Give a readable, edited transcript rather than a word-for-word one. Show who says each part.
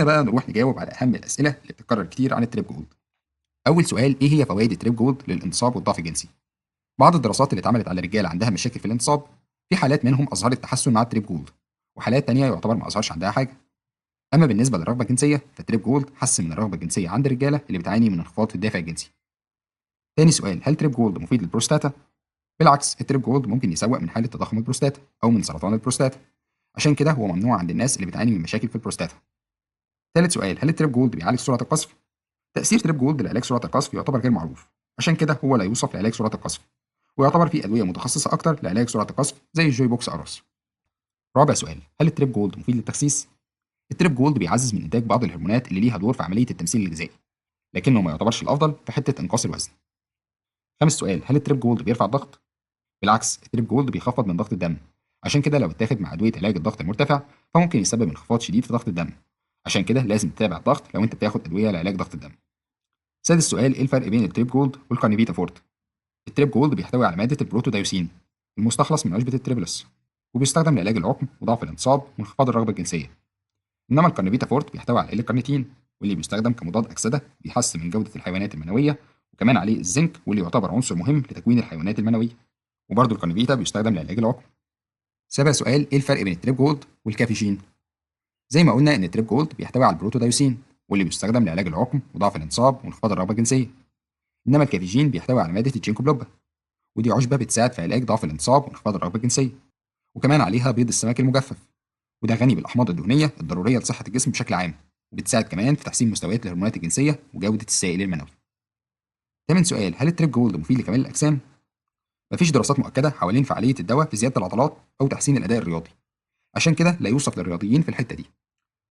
Speaker 1: خلينا بقى نروح نجاوب على اهم الاسئلة اللي بتتكرر كتير عن التريب جولد. اول سؤال، ايه هي فوائد التريب جولد للانتصاب والضعف الجنسي؟ بعض الدراسات اللي اتعملت على رجال عندها مشاكل في الانتصاب، في حالات منهم اظهرت تحسن مع التريب جولد، وحالات تانية يعتبر ما اظهرش عندها حاجة. اما بالنسبة للرغبه الجنسية، فالتريب جولد حسن من الرغبة الجنسية عند الرجالة اللي بتعاني من انخفاض في الدافع الجنسي. تاني سؤال، هل تريب جولد مفيد للبروستاتا؟ بالعكس، التريب جولد ممكن يسوء من حاله تضخم البروستاتا او من سرطان البروستاتا، عشان كده هو ممنوع عند الناس اللي بتعاني من مشاكل في البروستاتا. ثالث سؤال، هل التريب جولد بيعالج سرعة القذف؟ تاثير تريب جولد لعلاج سرعة القذف يعتبر غير معروف، عشان كده هو لا يوصف لعلاج سرعة القذف، ويعتبر في ادوية متخصصة اكتر لعلاج سرعة القذف زي الجوي بوكس ارس. رابع سؤال، هل التريب جولد مفيد للتخسيس؟ التريب جولد بيعزز من انتاج بعض الهرمونات اللي ليها دور في عملية التمثيل الغذائي، لكنه ما يعتبرش الافضل في حتة انقاص الوزن. خامس سؤال، هل التريب جولد بيرفع الضغط؟ بالعكس، التريب جولد بيخفض من ضغط الدم، عشان كده لو اتاخد مع ادوية علاج الضغط المرتفع فممكن يسبب انخفاض شديد في ضغط الدم، عشان كده لازم تتابع الضغط لو انت بتاخد ادوية لعلاج ضغط الدم. سادس سؤال، ايه الفرق بين التريب جولد والكارنيفيتا فورت؟ التريب جولد بيحتوي على مادة البروتودايوسين المستخلص من عشبه التريبلس، وبيستخدم لعلاج العقم وضعف الانتصاب وانخفاض الرغبة الجنسية. انما الكارنيفيتا فورت بيحتوي على ال كارنيتين، واللي بيستخدم كمضاد اكسده بيحسن من جوده الحيوانات المنوية، وكمان عليه الزنك واللي يعتبر عنصر مهم لتكوين الحيوانات المنوية، وبرضه الكارنيفيتا بيستخدم لعلاج العقم. سابع سؤال، ايه الفرق بين التريب جولد والكافيجين؟ زي ما قلنا ان التريب جولد بيحتوي على البروتودايوسين واللي بيستخدم لعلاج العقم وضعف الانتصاب وانخفاض الرغبة الجنسية. انما الكافيجين بيحتوي على مادة الجينكو بلوبا، ودي عشبه بتساعد في علاج ضعف الانتصاب وانخفاض الرغبة الجنسية، وكمان عليها بيض السمك المجفف، وده غني بالاحماض الدهنية الضرورية لصحة الجسم بشكل عام، وبتساعد كمان في تحسين مستويات الهرمونات الجنسية وجوده السائل المنوي. ثامن سؤال، هل التريب جولد مفيد لكمال الاجسام؟ مفيش دراسات مؤكدة حوالين فعالية الدواء في زيادة العضلات او تحسين الاداء الرياضي، عشان كده لا يوصف للرياضيين في الحتة دي.